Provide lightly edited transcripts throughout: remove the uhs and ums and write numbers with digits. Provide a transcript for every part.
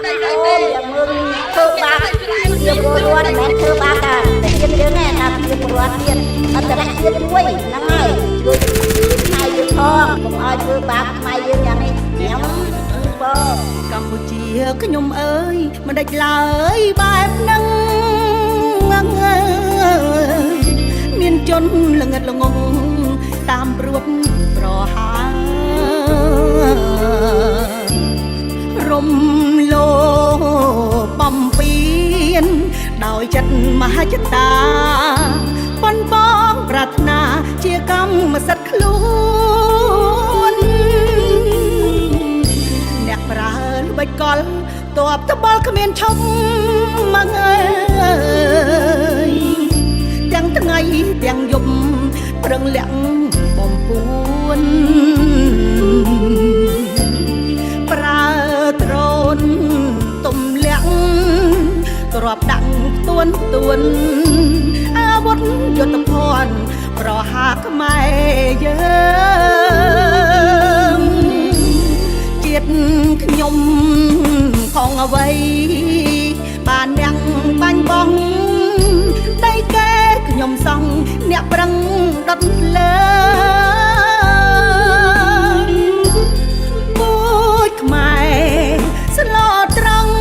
អូយ៉ាងមើលធ្វើបាបជាពលរដ្ឋមិនមែនធ្វើបាបតែជាតិយើងទេថាជាពលរដ្ឋទៀតអន្តរជាតិមួយហ្នឹងហើយជួយខ្មែរយើងផងកុំឲ្យធ្វើបាបខ្មែរយើងយ៉ាងនេះខ្ញុំបង កម្ពុជាខ្ញុំអើយមិនដេចឡើយបែបហ្នឹងអើយមានជនល្ងិតល្ងងតាមព្រួតប្រហាររំលោបំពេញដោយចិត្តមហិច្ឆតាប៉ុនបងប្រាថ្នាជាកម្មសិទ្ធិខ្លួន អ្នកប្រើល្បិចកលតបត្បល់គ្មានឈប់មកអើយទាំងថ្ងៃទាំងយប់ប្រឹងលាក់បំពួនប្រើត្រូនទំលាក់ក្របដាក់ទួនទួនអាវុធយុទ្ធភ័ណ្ឌប្រហារខ្មែរយើង ជាតិខ្ញុំខងអ្វីបានអ្នកបាញ់បងដីកែខ្ញុំសង់អ្នកប្រឹងដុតលើពូជខ្មែរស្លត្រង់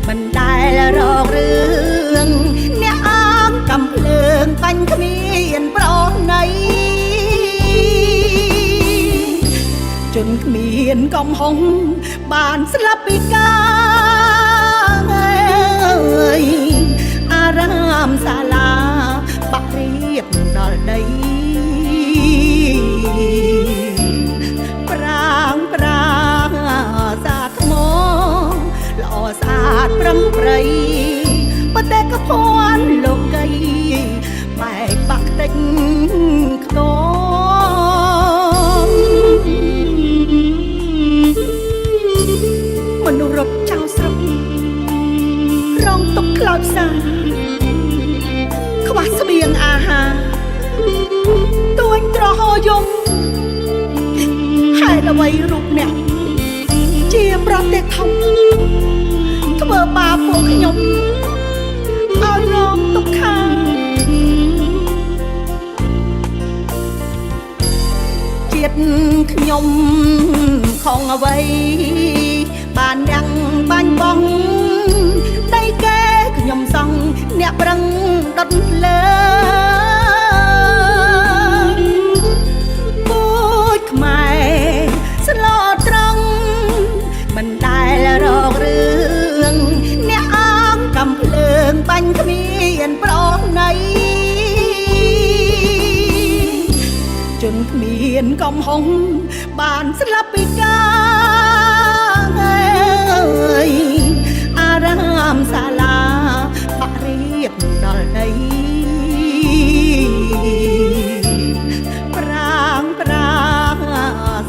មិនដែលរករឿងអ្នកអងកំភ្លើងបាញ់គ្មានប្រណី ជនគ្មានកំហុងបានស្លាប់ពីការអើយអារាមសាលាបាក់រៀបដល់ដីប្រាងប្រាសាថ្មល្អស្អាតប្រឹងប្រៃបតេកភ័ណ្ឌលោកីបែកបាក់តិចខ្ទម មនុស្សរត់ចោលស្រុករងទុកខ្លោចផ្សាខ្វះស្បៀងអាហារទួញត្រហោយំហេតុអ្វីរូបអ្នកជាប្រទេសធំធ្វើបាបពួកខ្ញុំឲ្យរងទុក្ខាជាតិខ្ញុំខងអ្វីបានអ្នកបាញ់បងដីកែខ្ញុំសង់អ្នកប្រឹងដុតលើពូជខ្មែរស្លត្រង់មិនដែលរករឿងអ្នកអងកំភ្លើងបាញ់គ្មានប្រណី ជនគ្មានកំហុងបានស្លាប់ពីការអើយអារាមសាលាបាក់រៀបដល់ដីប្រាងប្រា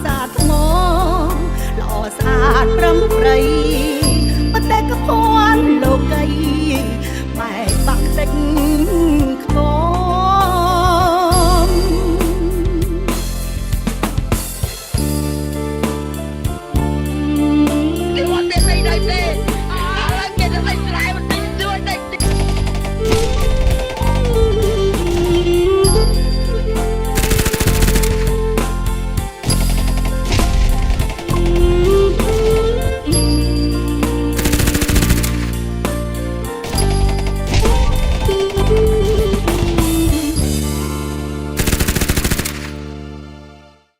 សាថ្មល្អស្អាតប្រឹងប្រៃ